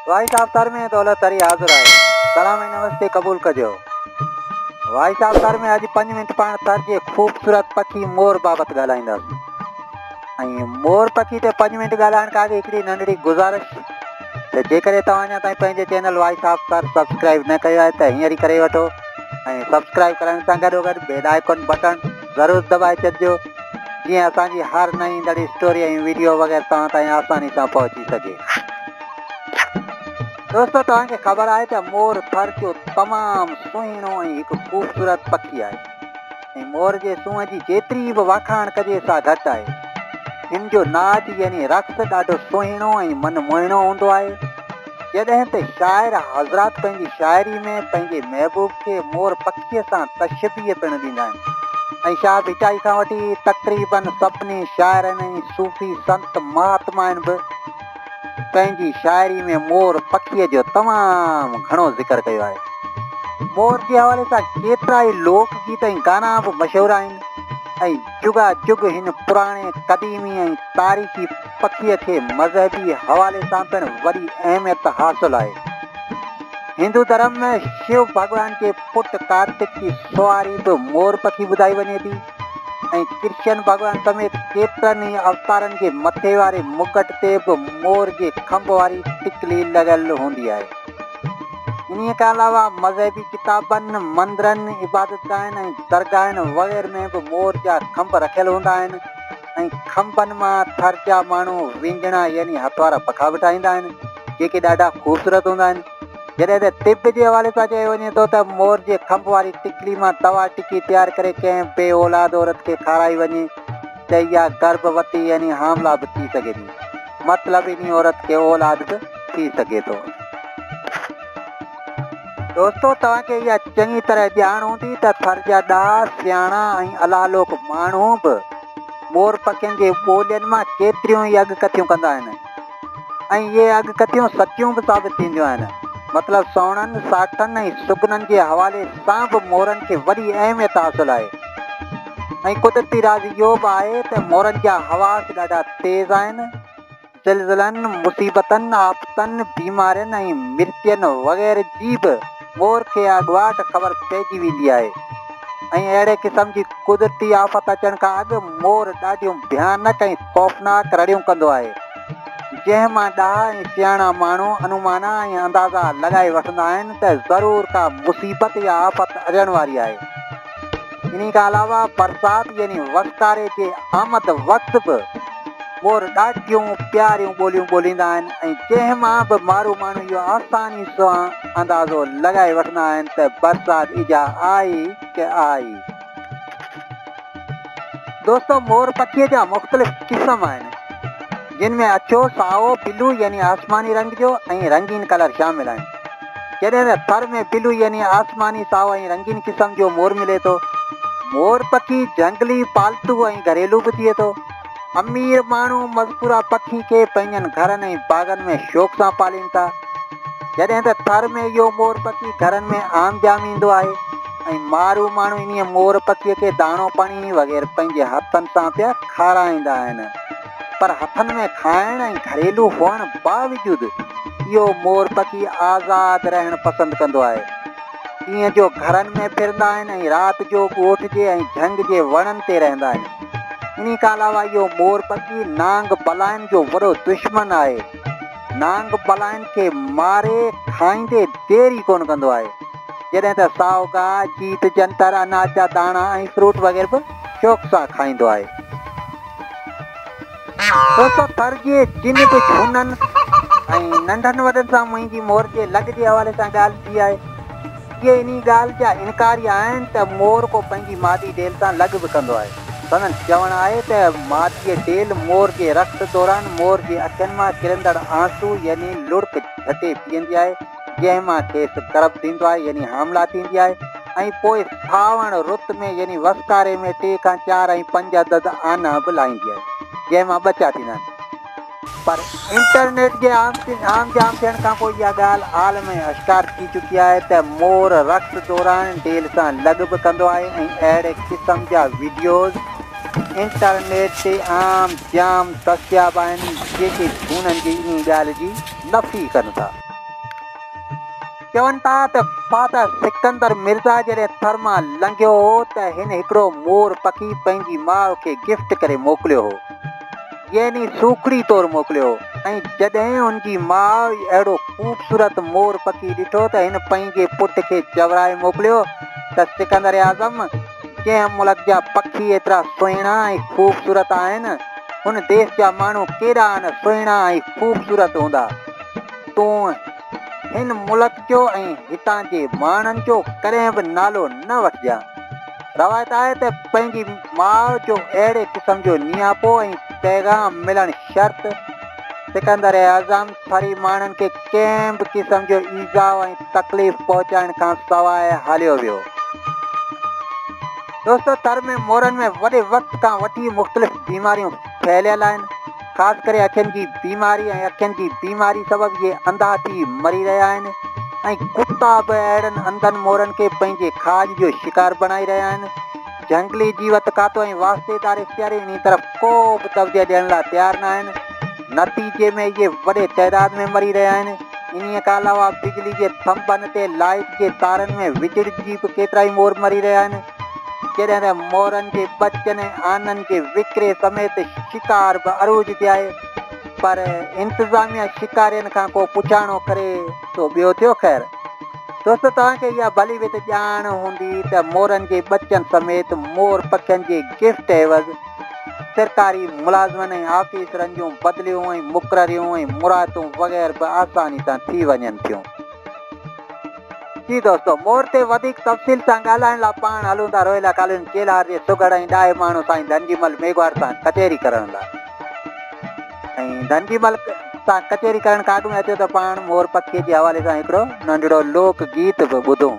Voice of Thar ۾ دولت ٿري حاضر آهي. سلام ۽ نمستي قبول ڪجو. وائيس آف ٿر ۾ اڄ پنج منٽ پاڻ ٿر جي خوبصورت پکي مور بابت ڳالهائينداسين. ۽ مور پکي تي پنج منٽ ڳالهائڻ کان اڳ هڪڙي ننڍڙي گذارش ته جيڪڏهن توهان اڃا تائين پنهنجي channel voice of Thar subscribe نه ڪيو آهي ته هينئر ئي ڪري وٺو ۽ سبسڪرائيب ڪرڻ سان گڏوگڏ بيل آئيڪن بٽڻ ضرور دٻائي ڇڏجو جيئن اسان جي هر نئين ايندڙ اسٽوري ۽ ويڊيو وغيره توهان تائين آساني سان پهچي سگهي. دوستو توهان کي خبر آهي ته مور ٿر جو تمام سهڻو ۽ هڪ خوبصورت پکي آهي ۽ مور جي سونهن جي جيتري به واکاڻ ڪجي سا گهٽ آهي. هن جو ناچ يعني رقص ڏاڍو سهڻو ۽ من موهڻو هوندو آهي. جڏهن ته شاعر حضرات پنهنجي شاعري ۾ پنهنجي محبوب کي مور پکيء سان تشبيهه پڻ ڏيندا آهن ۽ شاهه ڀٽائي کان وٺي تقريباً سڀني شاعرن ۽ صوفي سنت مهاتمائن به پنهنجي شاعري ۾ مور پکيء جو تمام گهڻو ذڪر ڪيو آهي. مور جي حوالي سان ڪيترائي لوڪ گيت ۽ گانا به مشهور آهن ۽ جڳا جڳ هن پراڻي قديمي ۽ تاريخي پکيء کي مذهبي حوالي سان پڻ وڏي اهميت حاصل آهي. هندو ڌرم ۾ شو ڀڳوان جي پٽ ڪارتڪ جي سواري به مور پکي ٻڌائي وڃي ٿي ۽ ڪرشن ڀڳوان سميت ڪيترن ئي اوتارن جي مٿي واري مگٽ تي به مور جي کنڀ واري ٽڪلي لڳل هوندي آهي. انهيء کان علاوه مذهبي ڪتابن، مندرن، عبادتگاهن ۽ درگاهن وغيره ۾ به مور جا کنڀ رکيل هوندا آهن. ۽ کنڀن مان ٿر جا ماڻهو وينجهڻا يعني هٿ وارا پکا به ٺاهيندا آهن، جيڪي ڏاڍا خوبصورت هوندا آهن. جڏهن ته طب جي حوالي سان چيو وڃي ٿو ته مور جي کنڀ واري ٽڪلي مان دوا ٽڪي تيار ڪري ڪنهن بي اولاد عورت کي کارائي وڃي ته اها گرڀوتي يعني حامله به ٿي سگهي ٿي. مطلب انهي عورت کي اولاد به ٿي سگهي ٿو. دوستو توهان کي اها چڱي طرح ڄاڻ هوندي ته ٿر جا ڏاها، سياڻا ۽ الالوڪ ماڻهو به مور پکين جي ٻولين مان ڪيتريون ئي اڳڪٿيون ڪندا آهن ۽ اهي اڳڪٿيون سچيون به ثابت ٿينديون آهن. مطلب سهڻن، ساٺن ۽ سگهنن جي حوالي سان به مورن کي وڏي اهميت حاصل آهي ۽ قدرتي راز اهو به آهي ته مورن جا حواس ڏاڍا تيز آهن. زلزلن، مصيبتن، آفتن، بيمارين ۽ مرتين وغيره جي به مور کي اڳواٽ خبر پئجي ويندي آهي ۽ اهڙي قسم جي قدرتي آفت اچڻ کان اڳ مور ڏاڍيون ڀيانڪ ۽ خوفناڪ رڙيون ڪندو آهي، جنهن مان ڏاها ۽ سياڻا ماڻهو انومانا ۽ اندازا لڳائي وٺندا آهن ته ضرور ڪا مصيبت يا آفت اچڻ واري آهي. انهي کان علاوه برسات يعني وسڪاري جي آمد وقت به مور ڏاڍيون پياريون ٻوليون ٻوليندا آهن ۽ جنهن مان به مارو ماڻهو اهو آساني سان اندازو لڳائي وٺندا آهن ته برسات اجها آئي ڪه آئي. دوستو مور پکيء جا مختلف قسم آهن جن ۾ اڇو، سائو، بلو يعني آسماني رنگ جو ۽ رنگين ڪلر شامل آهن. جڏهن ته ٿر ۾ بلو يعني آسماني سائو ۽ رنگين قسم جو مور ملي ٿو. مور پکي جهنگلي، پالتو ۽ گهريلو به ٿئي ٿو. امير ماڻهو مذڪوره پکي کي پنهنجن گهرن ۽ باغن ۾ شوق سان پالين ٿا. جڏهن ته ٿر ۾ اهو مور پکي گهرن ۾ عام جام ايندو آهي ۽ مارو ماڻهو انهيء مور پکيء کي داڻو پاڻي وغيره پنهنجي هٿن سان پيا کارائيندا آهن. پر هٿن ۾ کائڻ ۽ گهريلو هئڻ باوجود اهو مور پکي آزاد رهڻ پسند ڪندو آهي. ڏينهن جو گهرن ۾ ڦرندا آهن ۽ رات جو ڳوٺ جي ۽ جهنگ جي وڻن تي رهندا آهن. انهي کان علاوه اهو مور پکي نانگ بلائن جو وڏو دشمن آهي. نانگ بلائن کي ماري کائيندي دير ئي ڪونه ڪندو آهي. جڏهن ته سائو گاهه، جيت جنتر، اناج جا داڻا ۽ فروٽ وغيره به شوق سان کائيندو آهي. دوستو ٿر جي جن به جهونن ۽ ننڍن وڏن سان منهنجي مور جي لڳ جي حوالي سان ڳالهه ٿي آهي، اهي انهي ڳالهه جا انڪاري آهن ته مور ڪو پنهنجي مادي ڊيل سان لڳ به ڪندو آهي. سندن چوڻ آهي ته ماديء ڊيل مور جي رقص دوران مور جي اکين مان ڪرندڙ آنسو يعني لڙڪ جهٽي پيئندي آهي، جنهن مان کيس ڪرب ٿيندو آهي يعني حامله ٿيندي آهي ۽ پوء سانوڻ رت ۾ يعني وسڪاري ۾ ٽي کان چار ۽ پنج عدد آنا به لاهيندي آهي جنهن مان ٻچا ٿيندا آهن. پر انٽرنيٽ جي عام جام ٿيڻ کان پوء اها ڳالهه عالم ۽ اشڪار ٿي چڪي آهي ته مور رقص دوران ڊيل سان لڳ به ڪندو آهي ۽ اهڙي قسم جا وڊيوز انٽرنيٽ تي عام جام دستياب آهن جيڪي جهونن جي انهي ڳالهه جي نفي ڪن ٿا. چون ٿا ته فاتح سڪندر مرزا جڏهن ٿر مان لنگهيو هو ته هن هڪڙو مور پکي پنهنجي ماء کي گفٽ ڪري موڪليو هو يعني سوکڙي طور موڪليو هو ۽ جڏهن هن جي ماء اهڙو خوبصورت مور پکي ڏٺو ته هن پنهنجي پٽ کي چورائي موڪليو ته سڪندر اعظم جنهن ملڪ جا پکي ايترا سهڻا ۽ خوبصورت آهن ان ديس جا ماڻهو ڪيڏا نه سهڻا ۽ خوبصورت هوندا تون هن ملڪ جو ۽ هتان جي ماڻهن جو ڪڏهن به نالو نه وٺجان. روايت آهي ته پنهنجي ماء جو اهڙي قسم جو نياپو ۽ پيغام ملڻ شرط سڪندر اعظم ٿري ماڻهن کي ڪنهن به قسم جو ايذاء ۽ تڪليف پهچائڻ کان سواء هليو ويو. دوستو ٿر ۾ مورن ۾ وڏي وقت کان وٺي مختلف بيماريون ڦهليل آهن. خاص ڪري اکين جي بيماري ۽ اکين جي بيماري سبب اهي انڌا ٿي مري رهيا آهن ۽ ڪتا به اهڙن انڌن مورن کي پنهنجي کاڄ جو شڪار بڻائي رهيا آهن. جهنگلي جيوت کاتو ۽ واسطيدار اختياري انهي طرف ڪو به توجهه ڏيڻ لاء تيار نه آهن. نتيجي ۾ اهي وڏي تعداد ۾ مري رهيا آهن. انهي کان علاوه بجلي جي ٿنڀن تي لائيٽ جي تارن ۾ وچڙجي به ڪيترائي مور مري رهيا آهن. جڏهن ته مورن جي ٻچن ۽ آنن جي وڪري سميت شڪار به عروج تي آهي پر انتظاميا شڪارين کان ڪو پڇاڻو ڪري سو ٻيو ٿيو خير دوستو توهان کي اها ڀلي ڀت ڄاڻ هوندي ته مورن جي ٻچن سميت مور پکين جي گفٽ عيوض سرڪاري ملازمن ۽ آفيسرن جون بدليون ۽ مقرريون ۽ مراعتون وغيره به آساني سان ٿي وڃن ٿيون. جي دوستو مور تي وڌيڪ تفصيل سان ڳالهائڻ لا پاڻ هلون ٿا روهيلا ڪالوني چيلهار جي سگهڙ ۽ ڏاهي ماڻهو سائين ڌنجي مل ميگهواڙ سان ڪچهري ڪرڻ لا ۽ ڌنجي مل سان ڪچهري ڪرڻ کان اڳ ۾ اچو ته پاڻ مور پکي جي حوالي سان هڪڙو ننڍڙو لوڪ گيت به ٻڌون.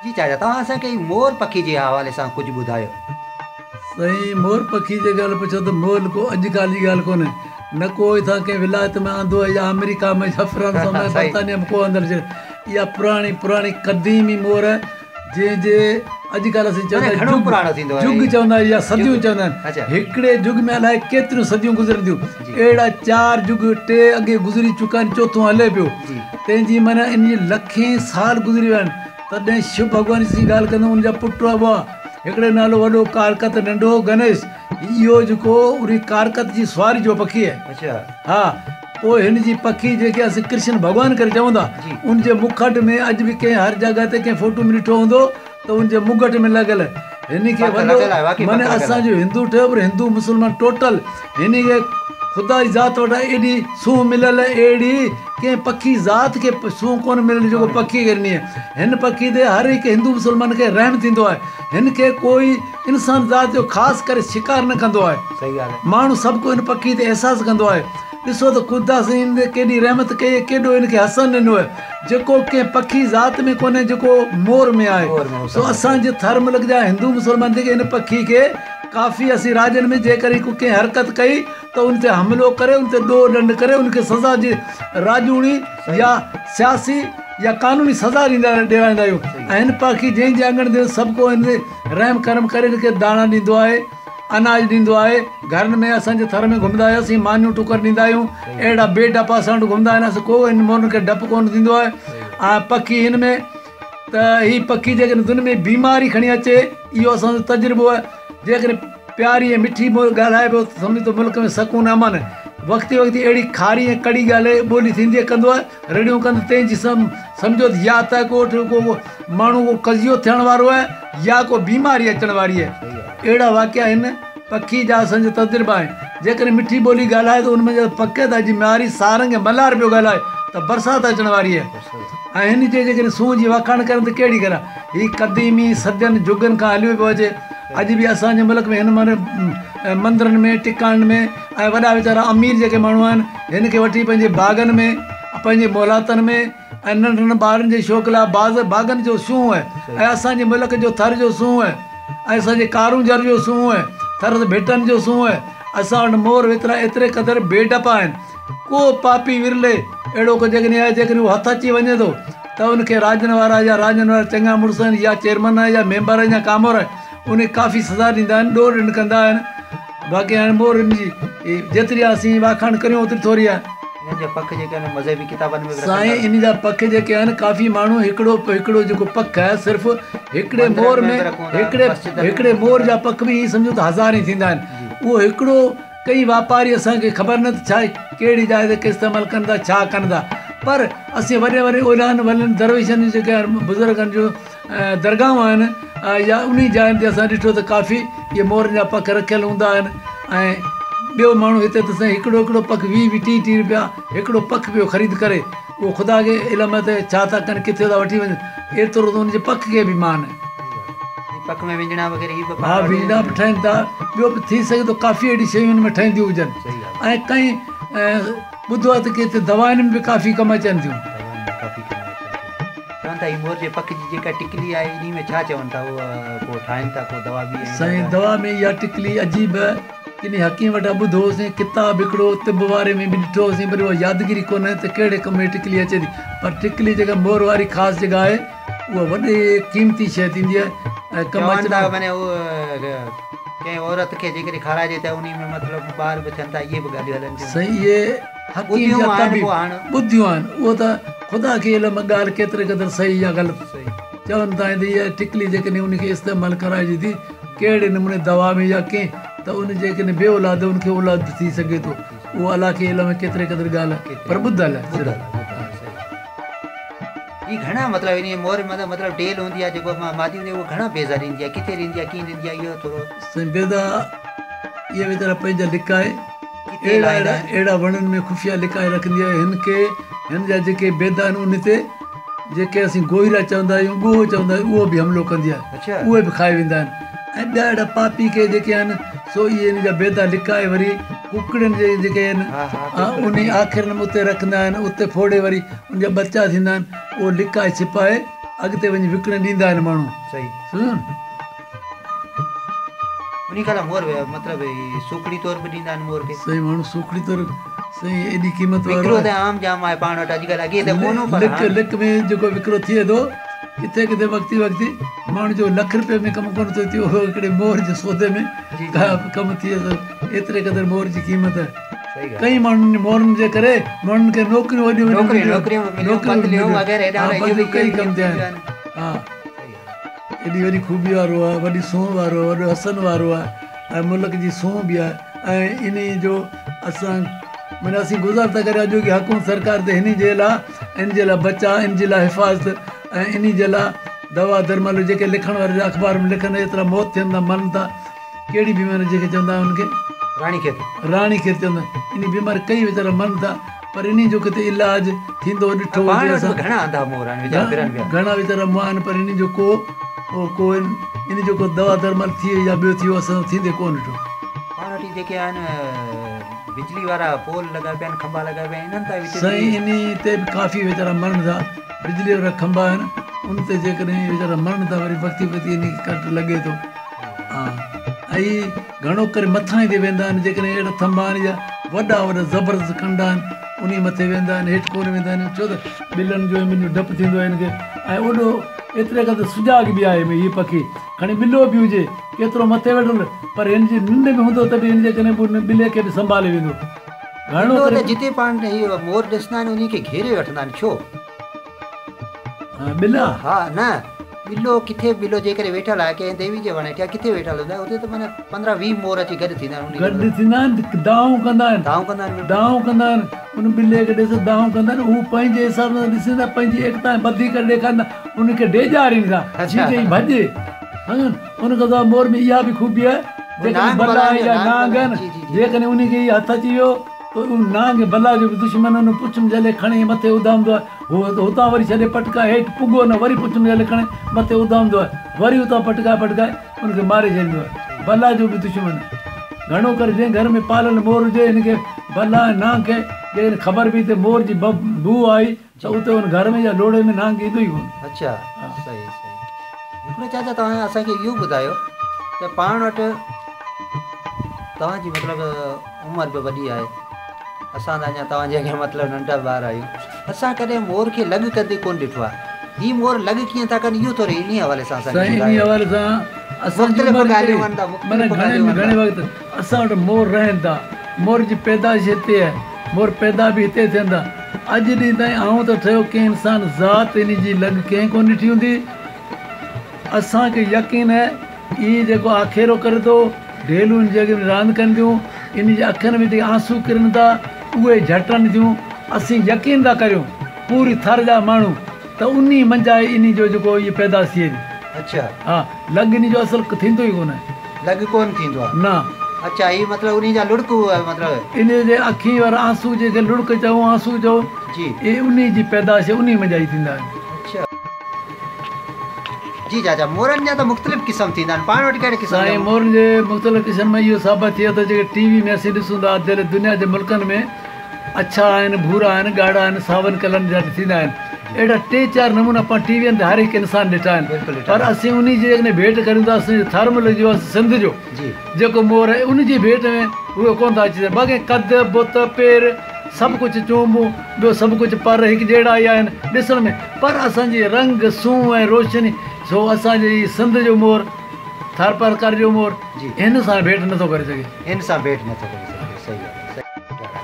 جي چاچا توهان اسان کي مور پکي جي حوالي سان ڪجهه ٻڌايو. سائين مور پکي جي ڳالهه پڇو ته مور ڪو اڄ ڪالهه جي ڳالهه ڪونهي نه ڪو هتان ڪنهن ولايت ۾ آندو آهي يا آمريڪا ۾ يا فرانس ۾ برطانيا ۾ ڪو آندل شيء اها پراڻي پراڻي قديمي مور آهي جنهن جي اڄ ڪالهه اسين چوندا آهيون جڳ چوندا آهيون يا صديون چوندا آهن هڪڙي جڳ ۾ الائي ڪيتريون صديون گذرنديون اهڙا چار جڳ ٽي اڳي گذري چڪا آهن چوٿون هلي پيو تنهن جي معنيٰ ان جي لکين سال گذري ويا آهن تڏهن شو ڀڳوان جي ڳالهه ڪندم ان جا پٽ هئا هڪڙي جو نالو وڏو ڪارڪت ننڍو گنيش اهو جيڪو انهي ڪارڪت جي سواري جو پکي آهي ها پوء هن جي پکي جنهن کي اسين ڪرشن ڀڳوان ڪري چئون ٿا ان جي مکٽ ۾ اڄ به ڪنهن هر جڳهه تي ڪنهن فوٽو ۾ ڏٺو هوندو ته ان جي مگٽ ۾ لڳل هن کي وڏو معنيٰ اسان جو هندو ٺهيو پر هندو مسلمان ٽوٽل هن کي خدا جي ذات وٽان ايڏي سونهن مليل اهڙي ڪنهن پکي ذات کي سونهن ڪونه مليل جيڪو پکي کي ڏني آهي هن پکي تي هر هڪ هندو مسلمان کي رحم ٿيندو آهي هن کي ڪوئي انسان ذات جو خاص ڪري شڪار نه ڪندو آهي ماڻهو سڀ ڪو هن پکي تي احساس ڪندو آهي. ڏسو ته خدا سائين هن تي ڪيڏي رحمت ڪئي ۽ ڪيڏو هن کي حسن ڏنو آهي، جيڪو ڪنهن پکي ذات ۾ ڪونهي جيڪو مور ۾ آهي. سو اسان جي ٿر ملڪ جا هندو مسلمان جيڪي هن پکي کي ڪافي اسين راڄن ۾ جيڪڏهن ڪو ڪنهن حرڪت ڪئي ته ان تي حملو ڪري ان تي ڏوهه ڏنڊ ڪري ان کي سزا جي راڄوڻي يا سياسي يا قانوني سزا ڏيندا ڏيارائيندا آهيون ۽ هن پکي جنهن جي اڱڻ تي سڀ ڪو هن تي رحم ڪرم ڪري هن کي داڻا ڏيندو آهي. اناج ڏيندو آهي گهرن ۾ اسان جي ٿر ۾ گهمندا آهيون اسين مانيون ٽڪر ڏيندا آهيون اهڙا بي ڊپا اسان وٽ گهمندا آهن اسان ڪو هن مورن کي ڊپ ڪونه ٿيندو آهي ۽ پکي هن ۾ ته هي پکي جيڪڏهن دن ۾ بيماري کڻي اچي اهو اسان جو تجربو آهي جيڪڏهن پياري ۽ مٺي ڳالهائي پيو ته سمجهه ته ملڪ ۾ سڪون امن وقتي وقتي اهڙي کاري ۽ ڪڙي ڳالهه ٻولي ٿيندي ڪندو آهي رڙيون ڪندو تنهن جي سمجهو ته يا ته ڪو ڪو ماڻهو ڪو قضيو ٿيڻ وارو آهي يا ڪو بيماري اچڻ واري آهي. اهڙا واقعا هن پکي جا اسان جا تجربا آهن. جيڪڏهن مٺي ٻولي ڳالهائي ته ان ۾ پڪ ته اڄ مياري سارنگ ۽ ملهار پيو ڳالهائي ته برسات اچڻ واري آهي ۽ هن جي جيڪڏهن سونهن جي واکاڻ ڪريون ته ڪهڙي ڪريان. هي قديمي صدين جڳن کان هليو پيو اچي. اڄ به اسان جي ملڪ ۾ هن مندرن ۾ ٽڪاڻن ۾ ۽ وڏا ويچارا امير جيڪي ماڻهو آهن هن کي وٺي پنهنجي باغن ۾ پنهنجي محلاتن ۾ ۽ ننڍن ٻارن جي شوق لاء باز باغن جو سونهن آهي ۽ اسان جي ملڪ جو ٿر جو سونهن آهي ۽ اسان جي ڪارونجهر جو سونهن آهي ٿر جي ڀٽن جو سونهن آهي اسان وٽ مور ويترا ايتري قدر بي ڊپا آهن ڪو پاپي ورلي اهڙو ڪو جيڪڏهن آهي جيڪڏهن هو هٿ اچي وڃي ٿو ته ان کي راڄن وارا يا راڄن وارا چڱا مڙس آهن يا چيئرمن آهن يا ميمبر آهن يا ڪامورا آهن ان کي ڪافي سزا ڏيندا آهن ڏوهه ڏنڊ ڪندا آهن باقي هاڻي مورن جي جيتري اسين واکاڻ ڪريون اوتري ٿوري آهي. انهن جا پک جيڪي آهن مذهبي ڪتابن ۾ به رکن ٿا. سائين ان جا پک جيڪي آهن ڪافي ماڻهو هڪڙو هڪڙو جيڪو پک آهي صرف هڪڙي مور ۾ هڪڙي هڪڙي مور جا پک به ائين سمجهو ته هزارين ٿيندا آهن اهو هڪڙو ڪئي واپاري اسان کي خبر نه ته ڇا ڪهڙي جاء تي استعمال ڪن ٿا ڇا ڪن ٿا پر اسين وڏي وڏي اوليائن وڏن درويشن جون جيڪي بزرگن جون درگاهون آهن يا انهي جاين تي اسان ڏٺو ته ڪافي اهي مورن جا پک رکيل هوندا آهن ۽ ٻيو ماڻهو هتي ته سائين هڪڙو هڪڙو پک ويهه ويهه ٽيهه ٽيهه روپيا هڪڙو پک پيو خريد ڪري اهو خدا کي علم آهي ته ڇا ٿا ڪن ڪٿي ٿا وٺي وڃن ايترو ته ان جي پک کي به مان آهي. پک ۾ وڃڻا وغيره هي به ها وڃڻا به ٺهن ٿا ٻيو به ٿي سگهي ٿو ڪافي اهڙي شيون ان ۾ ٺهنديون هجن ۽ ڪئين ٻڌو آهي ته ڪي دوائن ۾ به ڪافي ڪم اچن ٿيون. دوائن ۾ ڪافي ڪم اچن ٿيون. چون ٿا هي مور جي پک جي جيڪا ٽڪلي آهي انهي ۾ ڇا چون ٿا اهو ڪو ٺاهين ٿا ڪو دوا به سائين دوا ۾ اها ٽڪلي عجيب ڪنهن حڪيم وٽان ٻڌو هوسين ڪتاب هڪڙو طب واري ۾ به ڏٺو هوسين پر اها يادگيري ڪونهي ته ڪهڙي ڪم ۾ ٽڪلي اچي ٿي پر ٽڪلي جيڪا مور واري خاص جيڪا آهي اها وڏي قيمتي شيء ٿيندي آهي ۽ ڪم چون اچڻ ٿا معني اهو ڪنهن عورت کي جيڪڏهن کارائجي ته انهي ۾ مطلب ٻار به ٿين ٿا اهي به ڳالهيون هلن ٿيون. سائين اهي حڪيم ٻڌيون يا آهن طبيب پوء هاڻ. ٻڌيون آهن اهو ته خدا کي علم ڳالهه ڪيتري قدر صحيح يا غلط چون ٿا ته اها ٽڪلي جيڪڏهن ان کي استعمال ڪرائجي ٿي ڪهڙي نموني دوا ۾ يا ڪنهن ته ان جيڪڏهن بي اولاد ان کي اولاد ٿي سگهي ٿو اهو الله کي علم ڪيتري قدر ڳالهه پر ٻڌل آهي صرف. هي گهڻا مطلب انهي مور مطلب ڊيل هوندي آهي جيڪو مادي هوندي آهي اهو گهڻا بيضا ڏيندي آهي ڪٿي ڏيندي آهي ڪيئن ڏيندي آهي اهو ٿورو. سائين بيضا اهي ويچارا پنهنجا لڪائي اهڙا اهڙا اهڙا وڻن ۾ خفيه لڪائي رکندي آهي هن کي هن جا جيڪي بيضا آهن ان تي جيڪي اسين گوهيرا چوندا آهيون ڳوهه چوندا آهيون اهو به حملو ڪندي آهي اهي به کائي ويندا آهن ۽ ٻيا اهڙا پاپي ڪي جيڪي آهن سو اهي ان جا بيضا لڪائي وري ڪڪڙين جي جيڪي آهن انهي آکيرن ۾ اتي رکندا آهن اتي ڦوڙي وري ان جا ٻچا ٿيندا آهن اهو لڪائي ڇپائي اڳتي وڃي وڪڻي ڏيندا آهن ماڻهو سمجهيو انهي کان علاوه مور مطلب سوکڙي طور به ڏيندا آهن مور کي. سائين ماڻهو سوکڙي طور سائين ايڏي قيمت وارو وڪرو ته عام جام آهي پاڻ وٽ اڄڪلهه اڳي ته ڪونه هو پر لک لک ۾ جيڪو وڪرو ٿئي ٿو ڪٿي ڪٿي وقتي وقتي ماڻهو جو لک روپئي ۾ ڪم ڪونه ٿو ٿئي اهو هڪڙي مور جي سودي ۾ ڪم ٿئي ٿو ايتري قدر مور جي قيمت آهي ڪئي ماڻهن مورن جي ڪري ماڻهن کي نوڪريون وڏيون نوڪريون بدليون ڪئي ڪم ٿيا آهن ها ايڏي وڏي خوبي وارو آهي وڏي سونهن وارو آهي وڏو حسن وارو آهي ۽ ملڪ جي سونهن به آهي ۽ انهي جو اسان معنيٰ اسين گذر ٿا ڪريون اڄوڪي حڪومت سرڪار تي هن جي لاء ان جي لاء بچاء ان جي لاء حفاظت ۽ انهي جي لاء دوا درمل جيڪي لکڻ وارا اخبار ۾ لکن ايترا موت ٿين ٿا مرن ٿا ڪهڙي بيماري جيڪي چوندا آهن ان کي راڻي کيت راڻي کيت چوندا آهن انهي بيماري ڪئي ويچارا مرن ٿا پر انهي جو ڪٿي علاج ٿيندو ڏٺو هجي اسان گهڻا انڌا مور آهن ويچارا ڦرن پيا گهڻا ويچارا مئا آهن پر انهي جو ڪو ڪو انهي جو ڪو دوا درمل ٿئي يا ٻيو ٿئي اسان ٿيندي ڪونه ڏٺو. پاڻ وٽ جيڪي آهن. بجلي وارا پول لڳا پيا آهن کنڀا لڳا پيا آهن انهن تان به سائين انهي تي به ڪافي ويچارا مرن ٿا بجلي وارا کنڀا آهن ان تي جيڪڏهن ويچارا مرن ٿا وري وقتي وقتي انهي کي ڪرنٽ لڳي ٿو ها ۽ گهڻو ڪري مٿان تي ويندا آهن جيڪڏهن اهڙا ٿنڀا آهن يا وڏا وڏا زبردست ڪنڊا آهن انهي مٿي ويندا آهن هيٺ ڪونه ويندا آهن ڇو ته ٻلن جو ۽ ٻن جو ڊپ ٿيندو آهي هن کي ۽ اوڏو ايتري قدر سجاڳ به آهي هي پکي کڻي ٻلو به هجي ڪيترو مٿي ويٺل پر هن جي ننڊ ۾ هوندو ته به هن جي ڪنهن به ان ٻلي کي به سنڀالي ويندو. گهڻو ٻلو ته جتي پاڻ هي مور ڏسندا آهن انهي کي گهيري وٺندا آهن ڇو؟ ٻلا؟ ها نه ٻلو ڪٿي به ٻلو جيڪڏهن ويٺل آهي ڪنهن ديوي جي وڻ هيٺيان ڪٿي ويٺل هوندو آهي اتي ته معنيٰ 15 20 مور اچي گڏ ٿيندا آهن انهي گڏ ٿيندا آهن دانهون ڪندا آهن دانهون ڪندا آهن دانهون ڪندا آهن ان ٻلي کي ڏس دانهون ڪندا آهن هو پنهنجي حساب سان ڏسن ٿا پنهنجي ايڪتا ۽ ٻڌي ڪري ڏيکارين ٿا ان کي ڊيڄارين ٿا جيئن هي ڀڄي سمجهيو ان کان سواء مور ۾ اها به خوبي آهي جيڪڏهن بلا يا نانگ آهن جيڪڏهن ان کي هٿ اچي ويو ته اهو نانگ بلا جو به دشمن ان پڇ ۾ جهلي کڻي مٿي اڏامندو آهي هو هتان وري ڇڏي پٽڪائي هيٺ پڳو نه وري پڇ ۾ جهلي کڻي مٿي اڏامندو آهي وري اتان پٽڪائي پٽڪائي ان کي ماري ڇڏيندو آهي بلا جو به دشمن گهڻو ڪري جنهن گهر ۾ پاليل مور هجي هن کي بلا ۽ نانگ کي جيڪڏهن خبر پئي ته مور جي بوء آئي ته اتي ان گهر ۾ يا لوڙهي ۾ نانگ ايندو ئي ڪونه. اڇا صحيح صحيح هڪڙو چاچا توهان اسان کي اهو ٻڌايو ته پاڻ وٽ توهان جي مطلب عمر به وڏي آهي اسان ته اڃا توهان جي اڳيان مطلب ننڍا ٻار آهيون اسان ڪڏهن مور کي لڳ ڪندي ڪونه ڏٺو آهي هي مور لڳ ڪيئن ٿا ڪن اهو ٿورو انهي حوالي سان اسان کي سائين انهي ٻڌايو حوالي سان اسان جي مختلف عمر ڳالهيون ڪهڙي ڪن ٿا معنيٰ مختلف گهڻي ڳالهيون ۾ ڪن گهڻي ٿا وقت اسان وٽ مور رهن ٿا مور جي پيدائش هتي آهي مور پيدا به هتي ٿين ٿا. اڄ ڏينهن تائين آئون ته ٺهيو ڪنهن انسان ذات انهي جي لڳ ڪنهن ڪونه ڏٺي هوندي. اسان کي يقين آهي هي جيڪو آکيرو ڪري ٿو، ڍيلون ان جي اڳ ۾ راند ڪن ٿيون، انهي جي اکين ۾ جيڪي آنسو ڪرن ٿا، اهي جهٽن ٿيون. اسين يقين ٿا ڪريون پوري ٿر جا ماڻهو ته انهي منجهان ئي انهي جو جيڪو هي پيدا ٿئي ٿي. اڇا. ها لڳ انهي جو اصل ٿيندو ئي ڪونه. لڳ ڪونه ٿيندو آ. نه. اڇا هي مطلب انهي جا لڙڪ مطلب. انهي جي اکين وارا آنسو جنهن کي لڙڪ چئون آنسو چئون. جي. اهي انهي جي پيدائش انهي منجهان ئي ٿيندا آهن. اڇا. جي چاچا مورن جا ته مختلف قسم ٿيندا آهن پاڻ وٽ ڪهڙي قسم جا. سائين مورن جي مختلف قسم ۾ اهو ثابت ٿئي ٿو جيڪي ٽي وي ۾ اسين ڏسون ٿا جڏهن دنيا جي ملڪن ۾ اڇا آهن، ڀورا آهن، ڳاڙها آهن، ساون ڪلرن جا ٿيندا آهن. اهڙا ٽي چار نمونا پاڻ ٽي وين تي هر هڪ انسان ڏٺا آهن. پر اسين انهي جي جيڪڏهن ڀيٽ ڪريون ته اسان جي ٿر ملڪ جو سنڌ جو جيڪو مور آهي ان جي ڀيٽ ۾ اهي ڪونه ٿا اچي سگهن. باقي قد، بت، پير سڀ ڪجهه چونبون ٻيو سڀ ڪجهه پر هڪ جهڙا ئي آهن ڏسڻ ۾ پر اسان جي رنگ، سونهن ۽ روشني سو اسان جي هي سنڌ جو مور، ٿرپارڪر جو مور هن سان ڀيٽ نٿو ڪري سگهي. هن سان ڀيٽ نٿو ڪري سگهي صحيح ڳالهه آهي.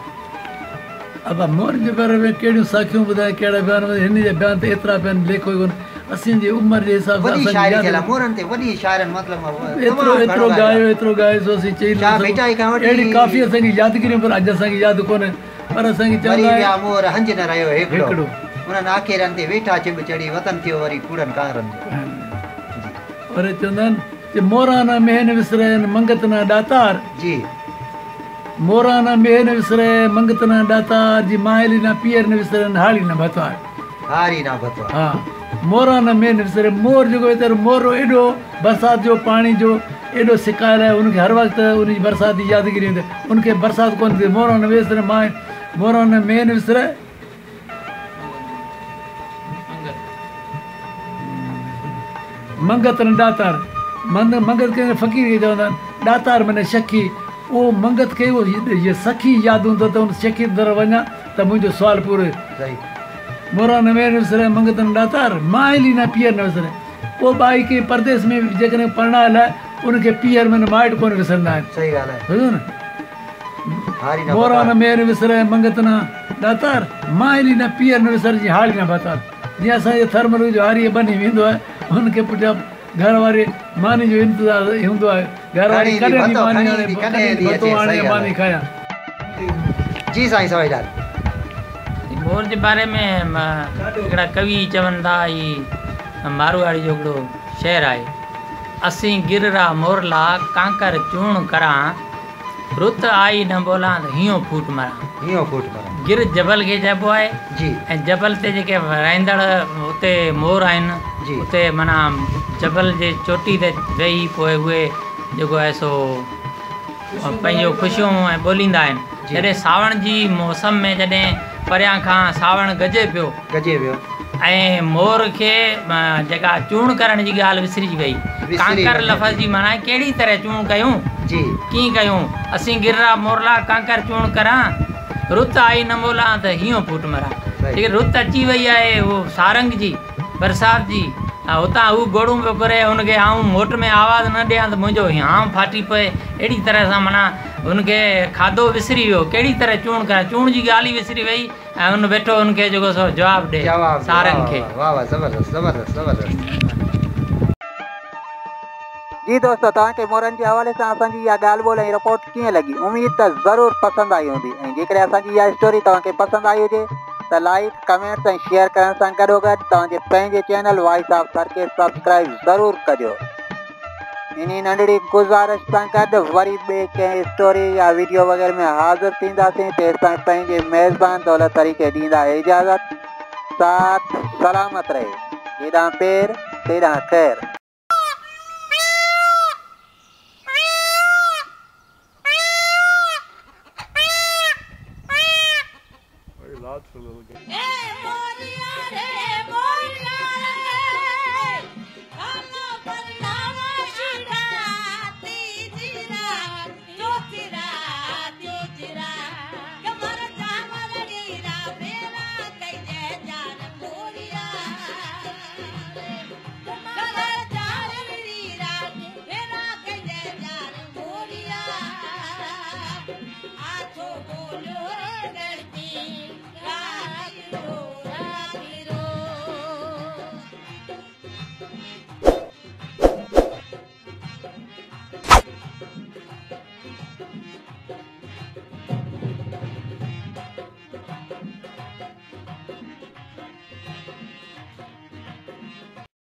ابا مور جي باري ۾ ڪهڙيون ساکيون ٻڌايان ڪهڙا بيان ٻڌايان هن جا بيان ته ايترا پيا آهن ليکو ئي ڪونه اسين جي عمر جي حساب سان وڏي اسان جي شاعري ياد ٿيل آهي مورن تي وڏي شاعرن مطلب ايترو تمام گهڻو ايترو ڳايو ڳايو آهي ايترو ڳايو سو اسين چئي نٿا شاهه سگهون ڀٽائي کان وٺي اهڙي ڪافي اسان کي يادگيريون پر اڄ اسان کي ياد ڪونهي پر اسان کي مري چوندا ويا آهن مور هنج نه رهيو هيڪڙو هيڪڙو انهن آکيرن تي ويٺا چٻ چڙهي وطن ٿيو وري ڪوڙن ڪانئرن جو جي. وري چوندا آهن چي موران نه مينهن وسرين منگت نه ڏاتار. جي. موران نه مينهن وسري منگت نه ڏاتار جي ماهيلي نه پيئر نه وسرين هاڙي نه ڀتوار. هاري نه ڀتوار. ها موران نه مينهن وسري مور جيڪو ويچارو مور ايڏو برسات جو پاڻي جو ايڏو سڪايل آهي ان کي هر وقت ان جي برسات جي يادگيري هوندي ان کي برسات ڪونه ٿي موران نه وسري ماهي موران نه مينهن وسري. منگت نه ڏاتار، منگت ڪنهن فقير کي چوندا آهن، ڏاتار معنيٰ شکي، اهو منگت کي اهو سخي ياد هوندو ته ان شکي در وڃان ته منهنجو سوال پورو ٿئي. موران نه مير نه وسري، منگت نه ڏاتار، مائلي نه پيئر نه وسري. ڪو ٻائي ڪنهن پرديس ۾ جيڪڏهن پرڻايل آهي، ان کي پيئر معنيٰ مائٽ ڪونه وسرندا آهن. سمجهيو نه؟ موران نه مير وسري منگت نه ڏاتار، مائلي نه پيئر نه وسر جيئن هاڙي نه ڀتار. جيئن اسان جي ٿر ملڪ جو هاري ٻني ويندو آهي، ان کي پٺيان گهر واري ماني جو انتظار هوندو آهي، گهر واري ڪڏهن ٿي ماني آڻي، ڪڏهن ٿي ڀتو آڻي ۽ ماني کايان. جي سائين سوائي لال. مور جي باري ۾ هڪڙا ڪوي چون ٿا هي ماروئڙي جو هڪڙو شعر آهي. اسين گر را مورلا ڪانڪر چوڻ ڪران. رت آئي نه ٻولان ته هينئون ڦوٽ مران. هينئون ڦوٽ مران. گر جبل کي چئبو آهي. جي. ۽ جبل تي جيڪي رهندڙ اتي مور آهن. جي. اتي معنيٰ جبل جي چوٽي تي ويهي پوء اهي جيڪو آهي سو پنهنجو خوشيون ۽ ٻوليندا آهن. جي. जॾहिं सावण जी मौसम में जॾहिं परियां खां सावण गजे पियो ऐं मोर खे जेका चूण करण जी ॻाल्हि विसरिजी वई। कांकर लफ़्ज़ जी माना कहिड़ी तरह चूण कयूं जी, कीअं कयूं? असीं गिर्रा मोरला कांकर चूण करां, रुत आई न मोलां त हीअं फूट मरां। जेके रुत अची वई आहे उहो सारंग जी बरसात जी, हुतां हू गोड़ूं पियो करे, हुनखे आऊं मोट में आवाज़ न ॾियां त मुंहिंजो हांव फाटी पए। अहिड़ी तरह सां माना हुनखे खाधो विसरी वियो, कहिड़ी तरह चूण करां, चूण जी ॻाल्हि ई विसरी वई ऐं हुन वेठो हुनखे जेको सो जवाबु ॾे सारंग खे। वाह वाह, ज़बरदस्त ज़बरदस्त ज़बरदस्त। जी दोस्तों, तव्हांखे मोरनि जे हवाले सां असांजी इहा ॻाल्हि ॿोल ऐं रिपोर्ट कीअं लॻी? उमेद त ज़रूरु पसंदि आई हूंदी। ऐं जेकॾहिं असांजी इहा स्टोरी तव्हांखे पसंदि आई हुजे त लाइक, कमेंट्स ऐं शेयर करण सां गॾोगॾु तव्हांजे पंहिंजे चैनल वॉइस ऑफ थर खे सब्सक्राइब ज़रूरु कजो। इन नंढड़ी गुज़ारिश सां गॾु वरी ॿिए कंहिं स्टोरी या वीडियो वग़ैरह में हाज़िर थींदासीं। तेसिताईं पंहिंजे मेज़बान दौलत तरीक़े ॾींदा इजाज़त। साथ सलामत रहे। जेॾां पेर तेॾां ख़ैर। Loud for a little bit.